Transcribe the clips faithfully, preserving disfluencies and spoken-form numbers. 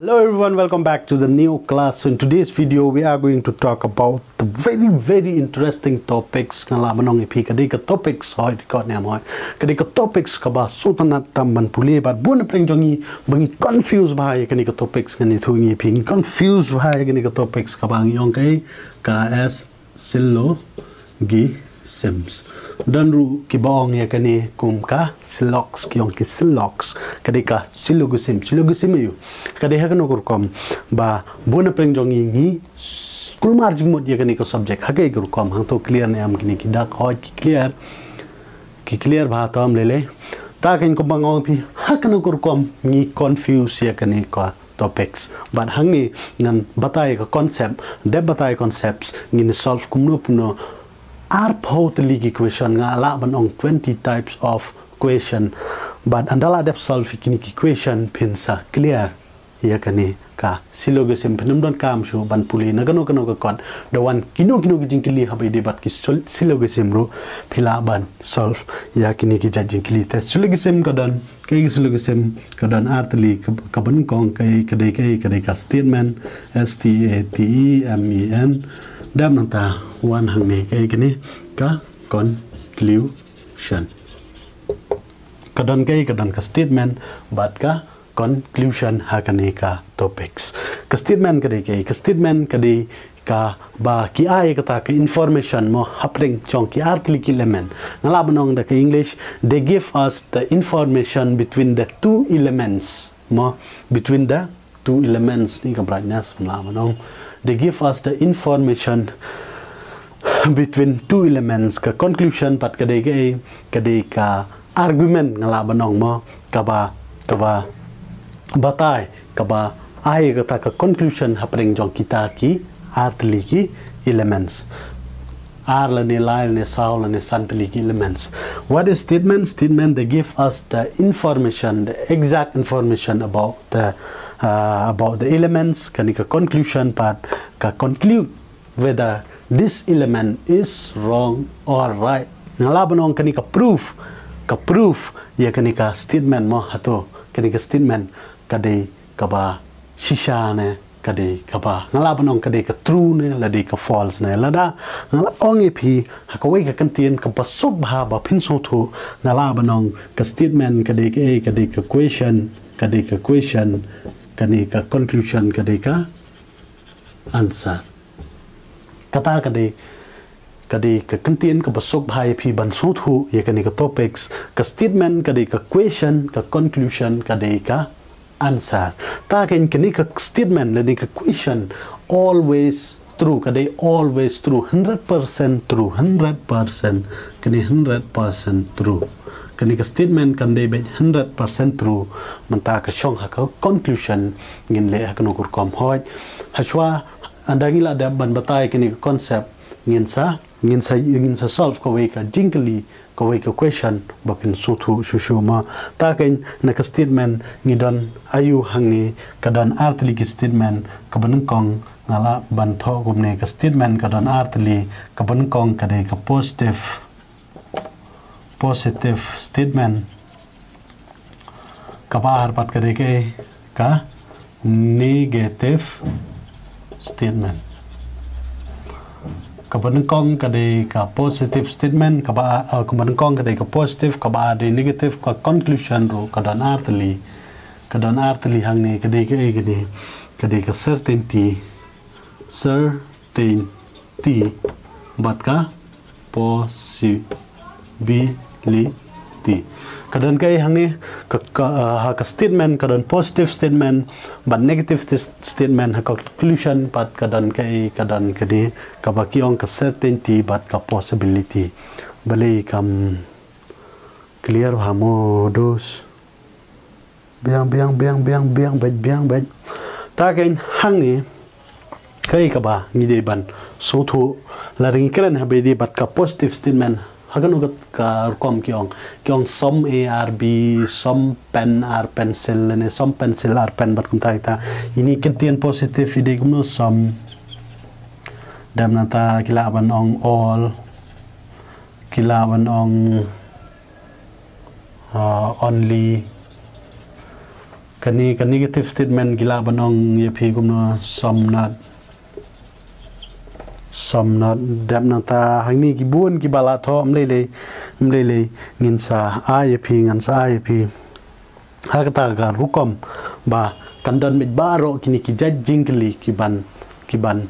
Hello everyone, welcome back to the new class. So in today's video, we are going to talk about the very, very interesting topics. Nga lah ban ong ïa phi ka dei ka topics hoi, record ne hoi. Ka dei ka topics kaba sngewtynnat tam ban pule bad bun na pdeng jong ngi ba ngi confuse bha ïa kane ka topics. Ngan ïathuh ïa phi, ngi confuse bha ïa kane ka topics kaba ngi ong ka, ka as syllogisms. Don ruh kiba ong ïa kane kum ka syllogs, ki ong ki syllogs. Ka dei ka syllogism. Syllogism aïu? Ka dei ha kano ka rukom ba bun na pdeng jong ngi ngi kulmar jingmut ïa kane ka subject. Ha kaei ka rukom? Hangto clear ne em kine ki dak? Hoi, ki clear. Ki clear bha tam lei lei. Ta kane kumba nga ong ïa phi, ha kano ka rukom ngi confuse ïa kane ka topics. Bad hangne ngan batai ka concept, dep batai concepts, ngin solve kumno kumno arphew tylli ki question, nga lah ban ong twenty types of question. Bad ynda la dep solve ïa kine ki question phin sa clear ïa kane ka syllogism, phin ym donkam shuh ban pule na kano kano ka kot. Da wan kino kino ki jingkylli haba ïadei bad ki sul-, syllogism ruh phi lah ban solve ïa kine ki jait jingkylli. Te syllogism ka don, kaei ka syllogism? Ka don ar tylli. Ka, kaba nyngkong ka, ka dei kaei? Ka dei ka statement, S T A T E M E N. Dep nangta wan hangne, kaei kane? Ka conclusion. Ka don kaei? Ka don ka statement bad ka conclusion ha kane ka topics. Ka statement ka dei kaei? Ka statement ka dei kaba ki ai kata ka information mo hapdeng jong ki ar tylli ki element. Nga lah ban ong da ka English, they give us the information between the two elements mo, between the two elements, ne ka brightness, nga lah ban ong. They give us the information between two elements. Ka conclusion pat ka dei kaei? Ka dei ka argument, nga lah ban ong mo, kaba, kaba batai, kaba ai kata ka conclusion hapdeng jong kita ki ar tylli ki elements. Ar lane lai lane saw lane san tylli ki elements. What is statement? Statement, they give us the information, the exact information about the, uh, about the elements. Kane ka conclusion pat ka conclude whether this element is wrong or right. Nga lah ban ong kane ka proof, ka proof ïa kane ka statement mo. Hato kane ka statement ka dei kaba shisha ne ka dei kaba, nga lah ban ong, ka dei ka true ne lada ka false ne? Lada nga lah ong ïa phi ha kawei ka kyntien kaba suk bha ba phin sngewthuh, nga lah ban ong ka statement ka dei kaei? Ka dei ka question, ka dei ka question, kane ka conclusion ka dei ka answer. Kata ka dei, ka dei ka kyntien kaba suk bha ïa phi ban sngewthuh ïa kane ka topics. Ka statement ka dei ka question, ka conclusion ka dei ka answer. Ta kane, kane ka statement lane ka question, always true, ka dei always true, hundred percent true, hundred percent, kane hundred percent true. Kane ka statement kan dei beit hundred percent true. Mynta ka shong ha ka conclusion, ngin leh ha kano ka rukom? Hoi, hashwa ynda ngi la dep ban batai kane ka concept, ngin sa, ngin sa, ngin sa solve kawei ka jingkylli, kawei ka question ba phin sngewthuh shuh shuh mo. Ta kane, na ka statement ngi don aïu hangne? Ka don ar tylli ki statement. Kaba nyngkong, nga lah ban thoh kumne, ka statement ka don ar tylli. Kaba nyngkong ka dei ka positive, positive statement. Kaba ar pat ka dei kaei? Ka negative statement. Kaba nyngkong ka dei ka positive statement, kaba, uh, kaba nyngkong ka dei ka positive, kaba ar dei negative. Ka conclusion ruh ka don ar tylli. Ka don ar tylli hangne, ka dei kaei kane? Ka dei ka certainty, certainty, bad ka possibility. Ka don kaei hangne? Ka, ka, uh, ha ka statement ka don positive statement bad negative tis-, statement. Ha ka conclusion pat ka don kaei? Ka don kane kaba ki ong ka certainty bad ka possibility. Balei kam clear bha mo, dos? Biang, biang, biang, biang, biang beit, biang beit. Ta kane hangne, kaei kaba ngi dei ban sngewthuh lada ngi kren haba ïadei bad ka positive statement? Ha kano ka, ka rukom ki ong? Ki ong som A ar B, som pen ar pencil, lane som pencil ar pen bad kumta kumta. Ine i kyntien positive i dei kumno? Som. Dep nangta ki lah ban ong all. Ki lah ban ong, uh, only. Kane ka negative statement ki lah ban ong ïa phi kumno, some not. Some not. Dep nangta hangne ki bun kiba la thoh, ym lei lei, ym lei lei, ngin sa ai ïa phi, ngan sa ai ïa phi. Ha kata ka rukom ba kan don beit baroh kine ki jait jingkylli kiban, kiban,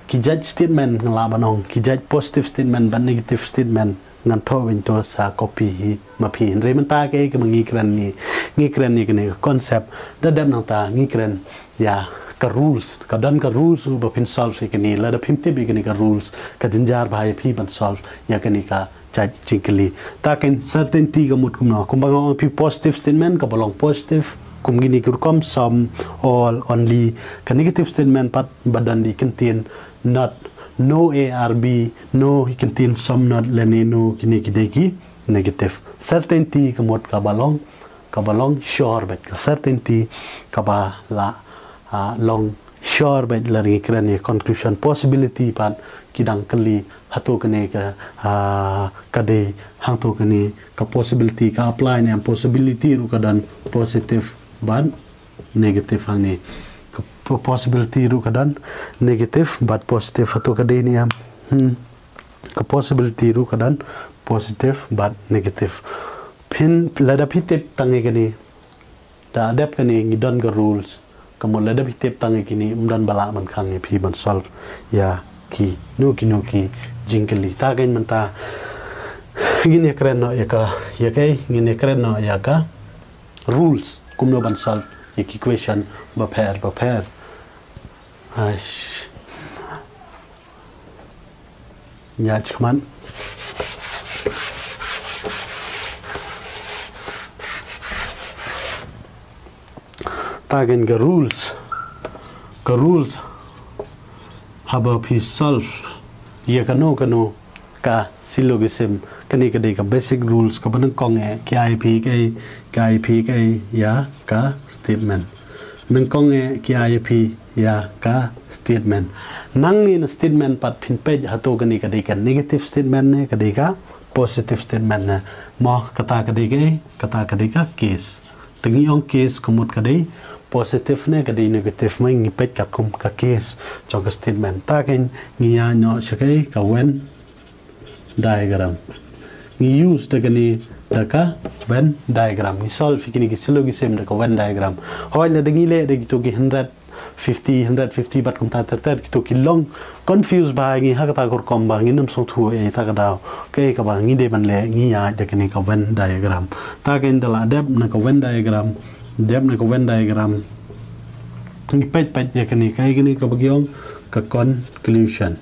ki jait statement nga lah ban ong, ki jait positive statement bad negative statement ngan thoh beit to sa copy hi ma phi. Hynrei mynta kaei kaba ngi kren ïa, ngi kren ïa kane ka concept, da dep nangta ngi kren ïa ka rules, ka don ka rules ruh ba phin solve ïa kane, lada phim tip ïa kane ka rules, ka jynjar bha ïa phi ban solve ïa kane ka jait jingkylli. Ta ka certainty ka mut kumno, kumba nga ong ïa phi positive statement kaba long positive, kum kine ki rukom some, all, only, ka negative statement pat ba don da ki kyntien not, no, A R B, no, ki kyntien some not lane no, kine ki dei ki negative. Certainty ka mut kaba long, kaba long sure beit, ka certainty kaba la, ah, long sure beit lada ngi kren ïa conclusion. Possibility pat ki dang kylli hato kane ka, ah, ka dei hangto kane, ka possibility ka apply ne em, possibility ruh ka don positive bad negative hangne. Ka po-, possibility ruh ka don negative bad positive, hato ka dei ne em. Hmm. Ka possibility ruh ka don positive bad negative. Phin, lada phi tip tang ïa kane, da dep kane ngi don ka rules. Ka mut lada phi tip tang ïa kine, ym don ba lah ban khang ïa phi ban solve ïa kino kino ki jingkylli. Ta ka mynta ngin ïa kren noh ïa ka, ïa ka, ngin ïa kren noh ïa ka rules kumno ban solve ïa ki question bapher bapher. Aish. Ïa, check man. Ta ka rules. Ka rules haba phi solve ïa kano kano ka syllogism. Kane ka dei ka basic rules kaba nyngkong eh ki ai ïa phi kaei, ki ai ïa phi kaei, ïa ka statement. Nyngkong eh ki ai ïa phi ïa ka statement. Nangne na statement pat phin peit hato kane ka dei ka negative statement ne ka dei ka positive statement ne. Mo, kata ka dei kaei, kata ka dei ka case. Te ngi ong case ka mut ka dei positive ne ka dei negative, mo ngi peit katkum ka case jong ka statement. Ta ka ngi ïa noh sha kaei, ka Venn diagram. Ngi use da kane, da ka Venn diagram. Ngi solve ïa kine ki syllogism da ka Venn diagram. Hooid lada ngi leh da kito ki hundred fifty, hundred fifty bad kumta ter ter, kito ki long confuse bha ïa ngi ha kata ka rukom ba ngin ym sngewthuh ïa ita ka daw. Kaei kaba ngi dei ban leh, ngi ïa da kane ka Venn diagram. Ta ka da la dep na ka Venn diagram, dep na ka Venn diagram. Ngi peit peit ïa kane, kaei kane kaba ki ong ka conclusion.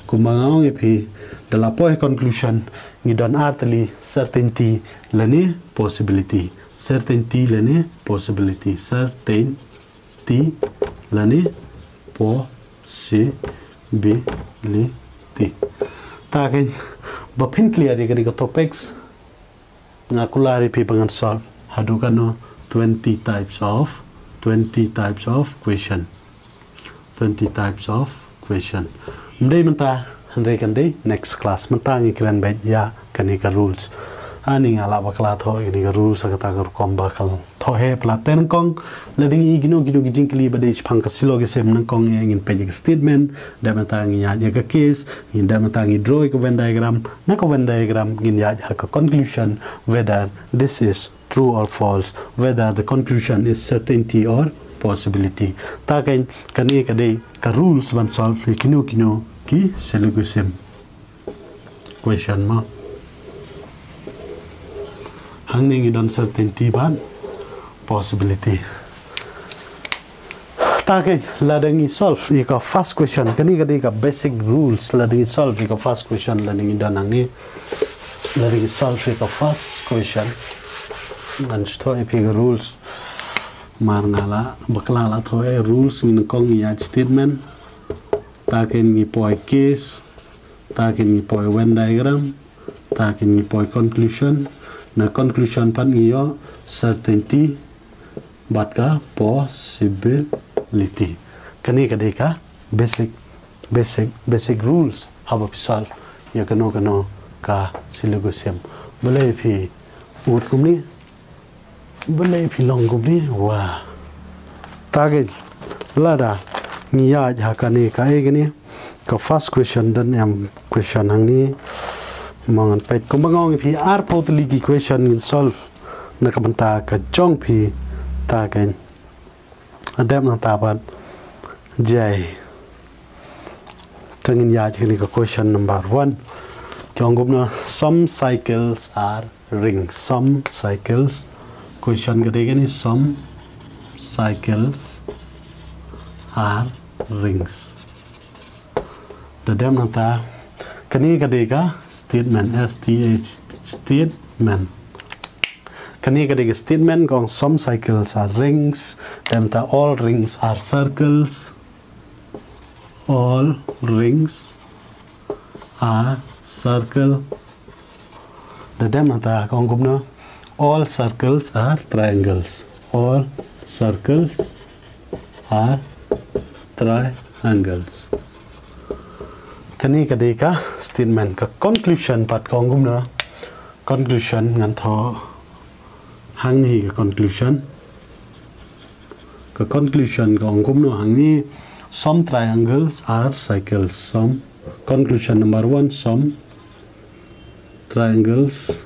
Kumba nga ong ïa phi, da la poi conclusion, ngi don ar tylli, certainty lane possibility. Certainty lane possibility. Certainty lane possibility. Ta ka ba phin clear ïa kane ka topics. Nga kular ïa phi ba ngan solve haduh katno, twenty types of, twenty types of question. Twenty types of question. Ym dei mynta, hynrei kan dei next class. Mynta ngi kren beit ïa kane ka rules. Ani nga lah bakla thoh ïa kane ka rules ha kata ka rukom ba ka thoh heh palat. Te nyngkong, lada ngi ïohi kino kino ki jingkylli ba dei shaphang ka syllogism, nyngkong eh ngin peit ïa ka statement, dep mynta ngin ïaid ïa ka case, ngin dep mynta ngin draw ïa ka Venn diagram, na ka Venn diagram ngin ïaid ha ka conclusion, whether this is true or false, whether the conclusion is certainty or possibility. Ta ka, kane ka dei ka rules ban solve ïa kino kino ki syllogism question mo. Hangne ngi don certainty bad possibility. Ta ka lada ngi solve ïa ka first question, kane ka dei ka basic rules, lada ngi solve ïa ka first question, lada ngi don hangne, lada ngi solve ïa ka first question. Ngan shu thoh ïa phi ka rules. Mar nga lah bakla la thoh ïa rules, ngi nyngkong ngi ïaid statement. Ta ka ngi poi case. Ta ka ngi poi Venn diagram. Ta ka ngi poi conclusion. Na conclusion pat ngi ïoh certainty bad ka possibility. Kane ka dei ka basic, basic, basic rules haba phi solve ïa kano kano ka syllogism. Balei phi ud kumne? Balei phi long kumne? Wa. Ta keiñ, lada ngi ïaid ha kane ka, eh, kane ka first question, don em question hangne. Mo ngan peit kumba nga ong ïa phi, arphew tylli ki question ngin solve na ka bynta ka jong phi. Ta keiñ, dep nangta pat jai. Te ngin ïaid ha kane ka question number one. Ki ong kumno? Some cycles are rings. Some cycles. Question ka dei kane, some cycles are rings. Da dep nangta, kane ka dei ka statement, S T H, statement. Kane ka dei ka statement, ka ong some cycles are rings. Dep nangta, all rings are circles. All rings are circle. Da dep nangta, ka ong kumno? All circles are triangles. All circles are triangles. Kane ka dei ka statement. Ka conclusion pat ka ong kumno? Conclusion, ngan thoh hangne ka conclusion. Ka conclusion ka ong kumno hangne? Some triangles are circles. Some, conclusion number one, some triangles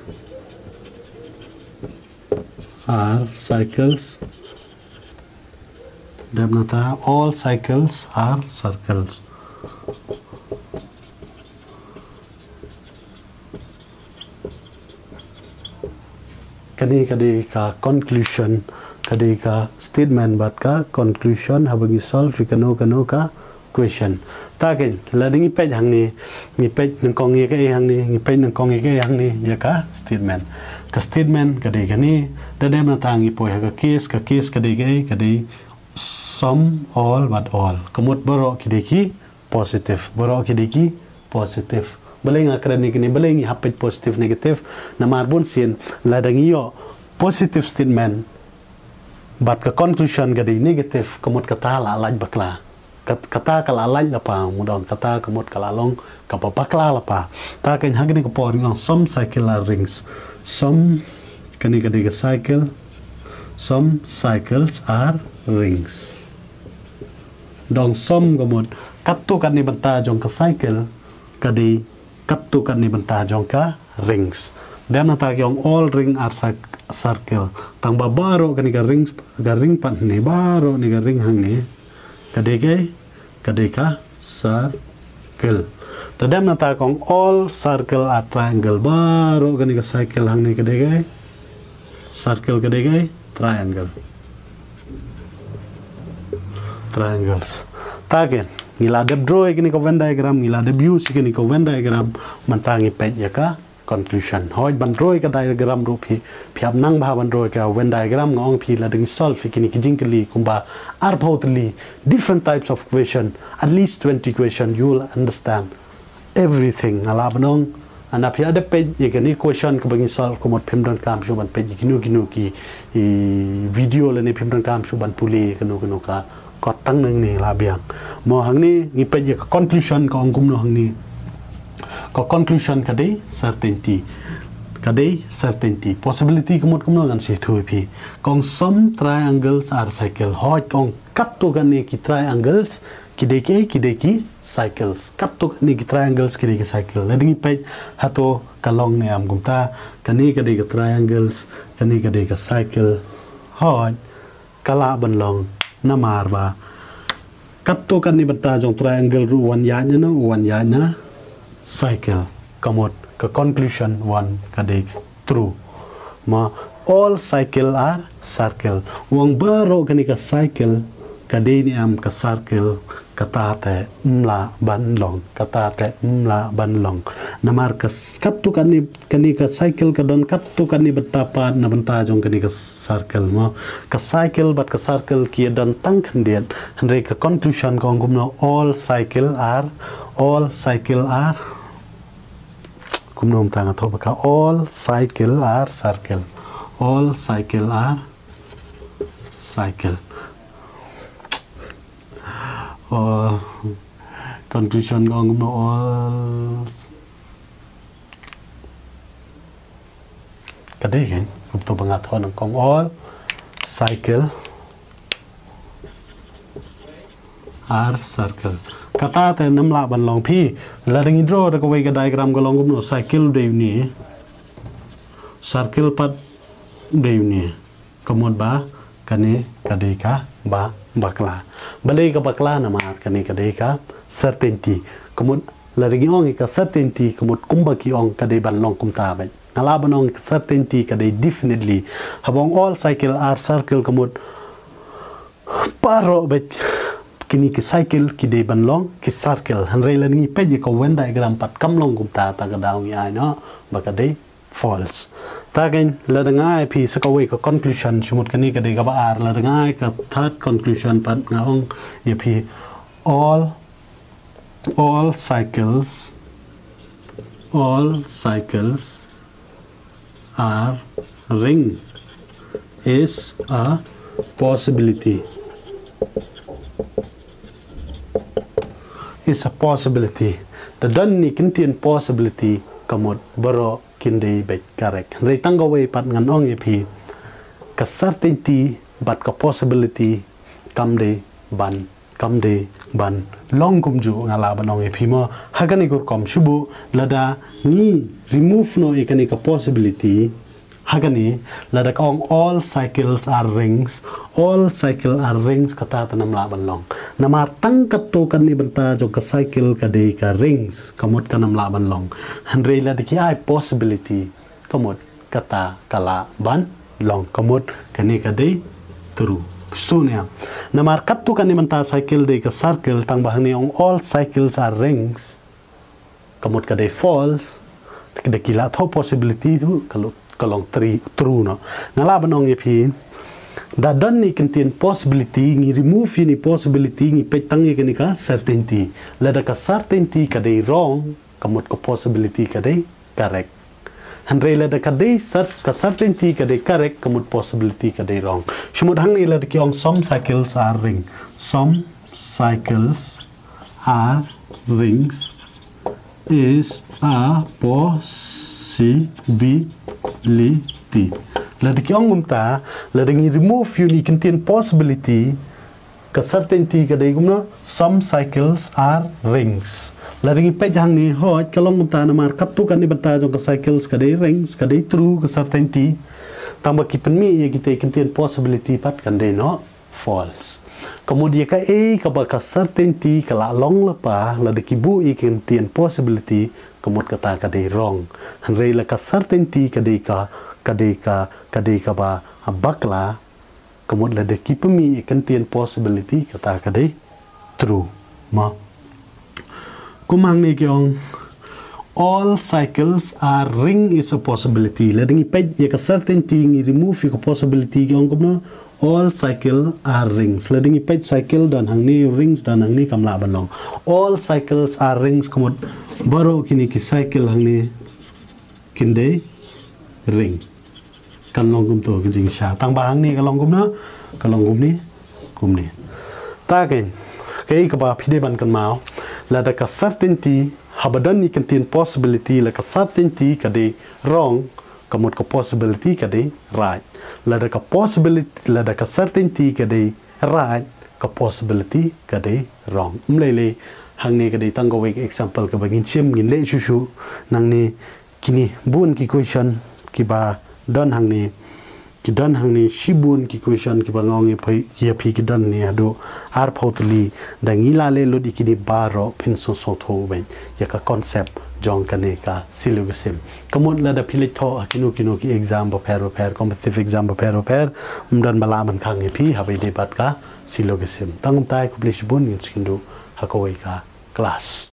are circles. Dep nangta, all circles are circles. Kane ka dei ka conclusion, ka dei ka statement bad ka conclusion haba ngi solve ïa kano kano ka question. Ta keiñ, lada ngi peit hangne, ngi peit nyngkong ïa kaei hangne, ngi peit nyngkong ïa kaei hangne, ïa ka statement. Ka statement ka dei kane, da dep nangta ngi poi ha ka case, ka case ka dei kaei, ka dei some, all bad all. Ka mut baroh ki dei ki positive. Baroh ki dei ki positive. Balei nga kren ïa kane, balei ngi hap peit positive, negative? Namar bunsien lada ngi ïoh positive statement bad ka conclusion ka dei negative, ka mut kata la lait bakla. Kat-, kata ka la lait lypa, mut ong kata ka mut ka la long kaba bakla lypa. Ta keiñ, ha kane ka por ngi ong some cycle are rings. Some, kane ka dei ka cycle. Some cycles are rings. Dang some ka mut katto katne bynta jong ka cycle ka dei katto katne bynta jong ka rings. Dep nangta ki ong all ring are cir-, circle. Tangba baroh kane ka rings, ka ring pat hangne, baroh kane ka ring hangne, ka dei kaei? Ka dei ka circle. Da dep nangta ka ong all circle are triangle. Baroh kane ka cycle hangne ka dei kaei? Circle ka dei kaei? Triangle. Triangles. Ta keiñ, ngi la dep draw ïa kane ka Venn diagram, ngi la dep use ïa kane ka Venn diagram, mynta ngi peit ïa ka conclusion. Hooid, ban draw ïa ka diagram ruh phi, phi hap nang bha ban draw ïa ka Venn diagram. Nga ong phi, lada ngi solve ïa kine ki jingkylli kumba arphew tylli, different types of question, at least twenty question, you will understand everything. Nga lah ban ong, lada phi la dep peit ïa kane question kaba ngi solve, ka mut phim donkam shuh ban peit ïa kino kino ki, i, video lane phim donkam shuh ban pule ïa kano kano ka kot, tang nangne la biang. Mo, hangne ngi peit ïa ka conclusion, ka ong kumno hangne? Ka conclusion ka dei certainty. Ka dei certainty. Possibility ka mut kumno, ngan sa ïathuh ïa phi. Ka ong some triangles are circle. Hooid, ka ong katto katne ki triangles ki dei ki, ki dei ki circles. Katto katne ki triangles ki dei ki circle. Lada ngi peit hato ka long ne em kumta. Kane ka dei ka triangles, kane ka dei ka circle. Hooid, ka lah ban long, namar ba katto katne bynta jong triangle ruh u wan ïaid na, u wan ïaid na circle. Ka mut ka conclusion wan ka dei true. Ma, all cycle are circle. U ong baroh kane ka cycle ka dei ne em ka circle, kata te ym lah ban long, kata te ym lah ban long. Namar ka s-, katto katne, kane ka cycle ka don katto katne bynta pat na bynta jong kane ka circle mo. Ka cycle bad ka circle ki don tang khyndiat. Hynrei ka conclusion ka ong kumno? All cycle are, all cycle are, kumno mynta nga thoh ba ka, all cycle are circle. All cycle are circle. All, conclusion ka ong kumno? All, ka dei keiñ, kumto ba nga thoh nyngkong, all cycle, ar circle. Kata te nam lah ban long phi. Lada ngi draw da kawei ka diagram ka long kumno, cycle dei uni, circle pat dei uni. Ka mut ba kane ka dei kaba bakla. Balei ka bakla? Namar kane ka dei ka certainty. Ka mut lada ngi ong ka certainty, ka mut kumba ki ong ka dei ban long kumta beit. Nga lah ban ong ka certainty ka dei definitely. Haba ong all cycle ar circle, ka mut baroh beit kine ki cycle ki dei ban long ki circle. Hynrei lada ngi peit ïa ka Venn diagram pat kam long kumta, ta ka daw ngi ai noh ba ka dei false. Ta kein, lada nga ai phi sa kawei ka conclusion, shu mut kane ka dei kaba ar, lada nga ai ka third conclusion pat, nga ong ïa phi, all, all cycles, all cycles are ring is a possibility. Is a possibility. Da don ine i kyntien possibility, ka mut baroh kin dei beit correct. Hynrei tang kawei pat ngan ong ïa phi, ka certainty bad ka possibility kam dei ban, kam dei ban long kumjuh, nga lah ban ong ïa phi mo. Ha kane ka rukom shu buh, lada ngi remove noh ïa kane ka possibility, ha kane, lada ka ong all cycles are rings, all cycle are rings, kata te nam lah ban long. Namar tang katto katne bynta jong ka cycle ka dei ka rings, ka mut ka nam lah ban long. Hynrei lada ki ai possibility, ka mut kata ka lah ban long, ka mut kane ka dei true. Phi sngewthuh ne? Namar katto katne bynta cycle dei ka circle, tang ba hangne ong all cycles are rings, ka mut ka dei false. Da ki la thoh possibility tu, ka long, ka long tri-, true noh. Nga lah ban ong ïa phi, da don ine i kyntien possibility, ngi remove ine i possibility, ngi peit tang ïa kane ka certainty. Lada ka certainty ka dei wrong, ka mut ka possibility ka dei correct. Hynrei lada ka dei cer-, ka certainty ka dei correct, ka mut possibility ka dei wrong. Shu mut hangne lada ki ong some cycles are ring. Some cycles are rings is a possibility. Lada ki ong kumta, lada ngi remove ïa ine i kyntien possibility, ka certainty ka dei kumno, some cycles are rings. Lada ngi peit hangne, hooid, ka long kumta namar katto katne bynta jong ka cycles ka dei rings, ka dei true ka certainty. Tang ba ki pynmih ïa kita ki kyntien possibility pat, kan dei noh false. Ka mut ïa kaei kaba ka certainty ka la long lypa, lada ki buh ïa ki kyntien possibility, ka mut kata ka dei wrong. Hynrei lada ka certainty ka dei ka, ka dei ka, ka dei kaba bakla, ka mut lada ki pynmih ïa ki kyntien possibility, kata ka dei true. Mo. Kum hangne ki ong, all cycles are ring is a possibility. Lada ngi peit ïa ka certainty, ngi remove ïa ka possibility, ki ong kumno, all cycle are rings. Lada ngi peit cycle don hangne, rings don hangne, kam lah ban long. All cycles are rings, ka mut baroh kine ki cycle hangne kin dei ring. Kan long kumto ka jingshisha. Tang ba hangne ka long kumno, ka long kumne, kumne. Ta kein, kaei kaba phi dei ban kynmaw, lada ka certainty, haba don ine i kyntien possibility, lada ka certainty ka dei wrong, ka mut ka possibility ka dei right. Lada ka possibility, lada ka certainty ka dei right, ka possibility ka dei wrong. Ym lei lei, hangne ka dei tang kawei ka example kaba ngin shim, ngin leh shuh shuh nangne. Kine bun ki question kiba don hangne, ki don hangne shibun ki question kiba nga ong ïa phi, ïa phi ki don ne haduh arphew tylli. Da ngi la leh lut ïa kine baroh, phin sngewthuh beit ïa ka concept jong kane ka syllogism. Ka mut lada phi leit thoh ha kino kino ki exam bapher bapher, competitive exam bapher bapher, ym don ba lah ban khang ïa phi haba ïadei bad ka syllogism. Tang kumta, khublei shibun, ngin sa ïakynduh ha kawei ka class.